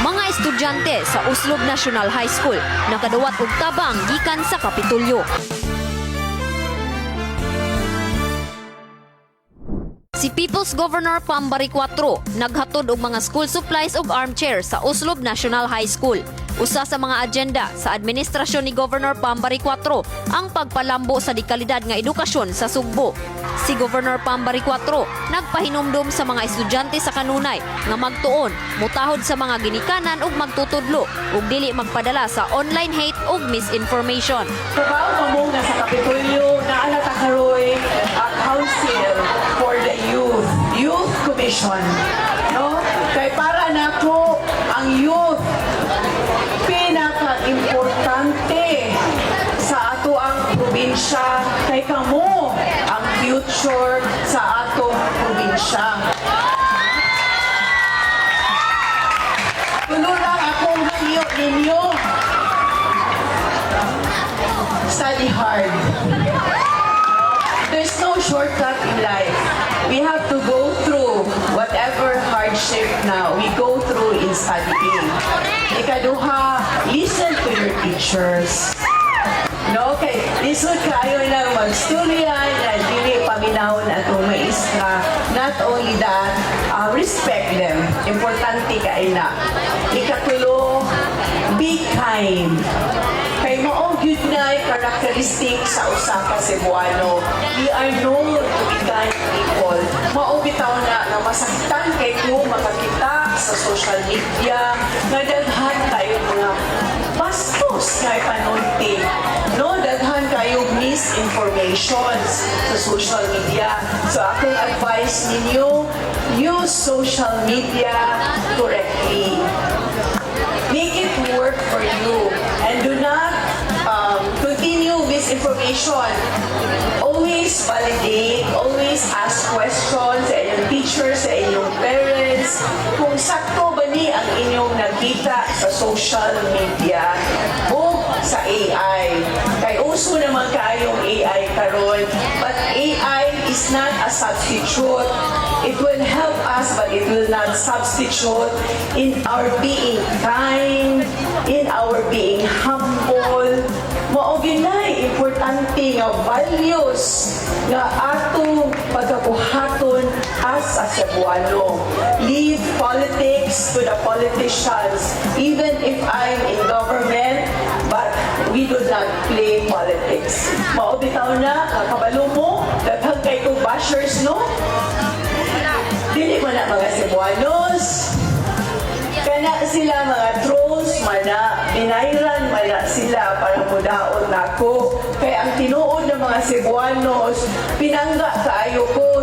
Mga estudyante sa Oslob National High School nakaduwat og tabang gikan sa Kapitolyo. Si People's Governor Pam Baricuatro naghatod og mga school supplies ug armchair sa Oslob National High School. Usa sa mga agenda sa administrasyon ni Governor Pam Baricuatro ang pagpalambo sa dekalidad nga edukasyon sa Sugbo. Si Governor Pam Baricuatro nagpahinumdom sa mga estudyante sa kanunay nga magtuon, mutahod sa mga ginikanan ug magtutudlo ug dili magpadala sa online hate ug misinformation. Kabalo mo nga sa Kapitolyo, naa na ta karoy a council for the youth, Youth Commission. No? Kay para nako ang youth pinaka-importante sa ato ang probinsya, kay kamo ang future sa atong probinsya. Tulo lang akong hangyo ninyo. Study hard. There's no shortcut in life. We have to go through whatever hardship now we go through in studying. Ikaduha, listen to your teachers. No, kay lisod kayo na magstorya na dili paminawon atong maestra. Not only that, respect them. Importante kay na. Ikatulo, be kind. Kay mao gyud na characteristic sa usa ka Cebuano. We are known to be kind people. Mao bitaw na nga masakitan kay ko makakita sa social media nga daghan kayo mga bastos nga ipanulti. No, daghan kayo misinformations sa social media. So akong advice ninyo, use social media correctly. Make it work for you and do not continue misinformation. Always validate, always ask questions sa inyong teachers, sa inyong parents, kung sakto ba ni ang inyong nakita sa social media o sa AI. Kay uso naman kayong AI karon, but AI is not a substitute. It will help us, but it will not substitute in our being kind, in our being humble. Mao gyud na importante nga values nga atong pagabuhaton as a Cebuano. Leave politics to the politicians. Even if I'm in government, but we do not play politics. Mao bitaw na, nga kabalo mo, daghan kay kong bashers, no? Dili man na mga Cebuanos. Kana sila mga trolls man na, binayran man na sila para mudaot nako. Kaya ang tinuod ng mga Cebuanos, pinangga kaayo ko.